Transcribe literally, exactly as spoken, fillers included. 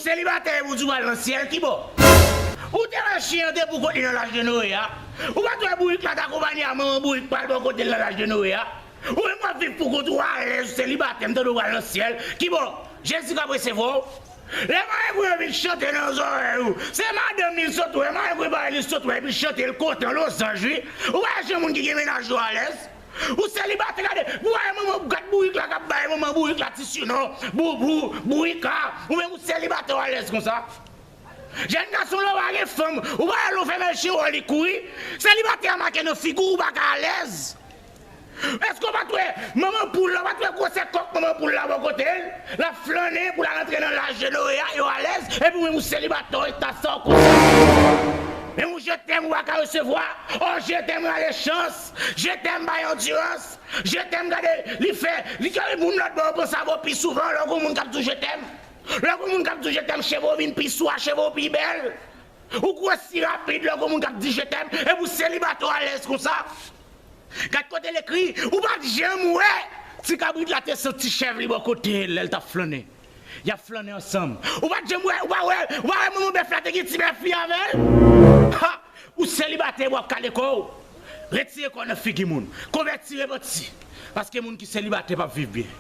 Selibatè epi w di w pral nan syèl, ki bò? Ou te wè chen an te pou kont li nan laj de Noe a? Ou pa t wè bourik la t akonpanye a manman bourik pral bò kote l nan laj de Noe a? Ou menm w ap viv pou kont ou alèz, ou selibatè, m tande w pral nan syèl, ki bò? Jezi k ap resevwa w? Lè marenn Gwen vin chante nan zòrèy ou, se madanm li l sot wè, marenn Gwen bay li sot wè, epi l chante l kontan, lozanj wi. Ou pa wè jan moun ki gen mennaj yo alèz? Ou selibatè, gade, ou pa wè manman, gad bourik la k ap bay manman bourik la ti sinon, boubou, bourika, ou menm ou selibatè w alèz konsa. Jèn gason, lè w pa gen fanm, ou pa wè lè w fèmen chen w li kouri? Selibatè a make nan figi w, ou pa ka alèz. Èske w pa t wè manman poul la, w pa t wè gwosè kòk manman poul la bò kote l? L ap flannen pou l al antre nan laj de Noe a, yo alèz, epi w menm ou selibatè, w eta sa w konsa. Menm ou je t'aime ou pa ka resevwa, oh je t'aime rale chans, je t'aime bay andirans, je t'aime gade, li fè, li kare moun lòt bò yo panse avè w pi souvan lè w gon moun k ap di w je t'aime. Lè w gon moun k ap di w je t'aime, cheve w vin pi swa, cheve w pi bèl. Ou gwosi rapid lè w gon moun k ap di je t'aime, epi w selibatè w alèz konsa. Gad kote l ekri, ou pa t janm wè ti kabrit la te santi chèv li bò kote l lè l t ap flannen. Y ap flannen ansanm. Ou pa t janm wè, ou pa wè, ou pa wè manman bèf la te gen ti bèf li avè l? Ha! Ou selibatè, w ap kale kò w. Retire kò w nan figi moun. Konvèti, repanti. Paske moun ki selibatè p ap viv byen.